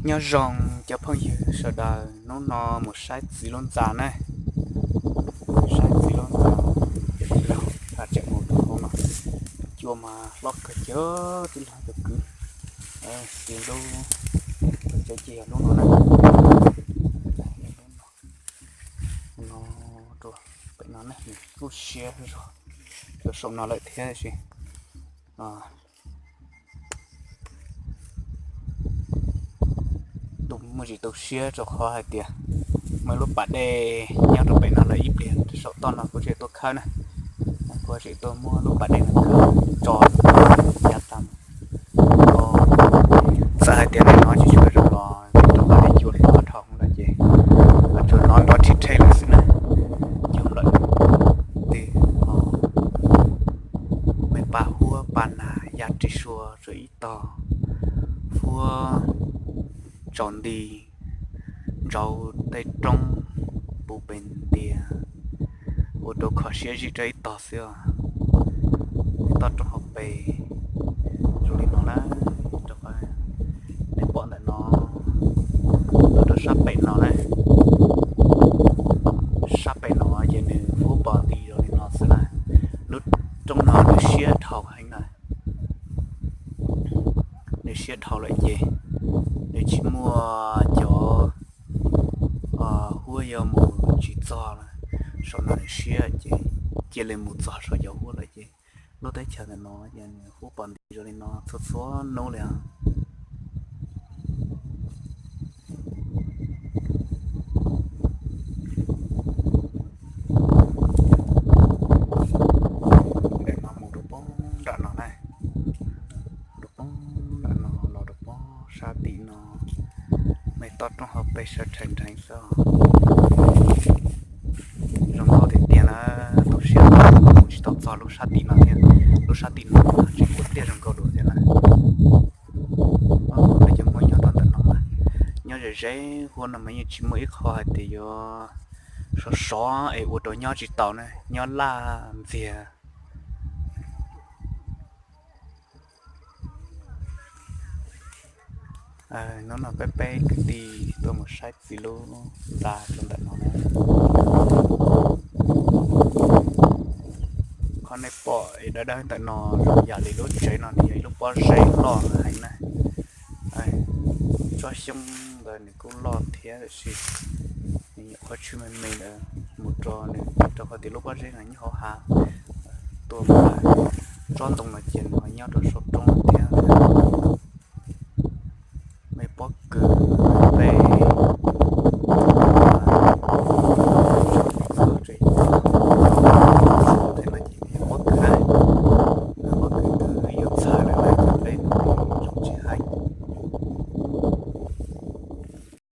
Nyob zoo cov phooj ywg sawv daws, hnub no mus saib txiv lub ntxa na. Saib txiv lub ntxa, tseem mus rau hauv no, cua mas hlob kawg cov tij laug cov kwv. Ces lub, ces yog lub no na, no, rau pem no ne, kuj siab zog rau saum no lawm thiab sis. Tus muaj tsis tu siab rau qhov hais tias muaj lub pas dej nyob rau pem no lawm ib pliag, saum toj no kuv tseem tuaj khawb na, kuv tseem tuaj muab lub pas dej no khawb tso yav tas. Txawm hais tias nim no tsis tshua zoo los rau qhov tias cua hlob dhau lawm ces tsuas hnov nrov rhij rhej lawm xwb na. Cua lawm twb, me pa huab pa nas ya ris sua rau ib tog, huab tsaus nti ntsauv tej roob puv pes ntiag, ua rau kho siab zij rau ib tog xwb os. Toj roob hauv pes zoo li no na, rau qhov nej pom ntawm no, rau sab pem no na, sab pem no ces nws huab pos nti zoo li no xwb na. Lub roob no nws siab dhau heev na, nws siab dhau lawm ces nws tsis muaj cov huab yuav mus tsis txog na, saum no nws siab ces cia li mus txog saum cov huab lawm ces lub teb chaws ntawm no ces nws huab pos nti zoo li no txhua txhua hnub li os. Ntawm no mus rau poob nram no na, rau poob nram no los rau poob sab tim no, me toj roob hauv pes sawv rhais nrees xwb. Zoo nkauj tiag tiag na, tu siab mus tsis tau txog lub sab tim no thiab, lub sab tim no tseem ua tiaj zoo nkauj dua thiab na. Peb cov Hmoob nyob rau ntawm no mas nyob ze ze huab no mas yeej tsis muaj ib qho hais tias yuav sov sov es ua rau nyob tsis tau na, nyob laj ntxiag. Hnub no peb peb kwv tij tuaj mus saib txiv lub ntxa rau ntawm no na. Qhov nej pom es dawb dawb ntawm no zoo yam li lub tsev no nws yog ib lub pob zeb loj heev na. Tsob xyoob ntawd nws kuj loj thiab tiam sis nws nyuam qhuav tshwj me me ntawd mus rau nws rau qhov tias lub pob zeb no nyob hauv hav. Tuaj mus tsob ntoo no ces nws ho nyob rau saum roob thiab.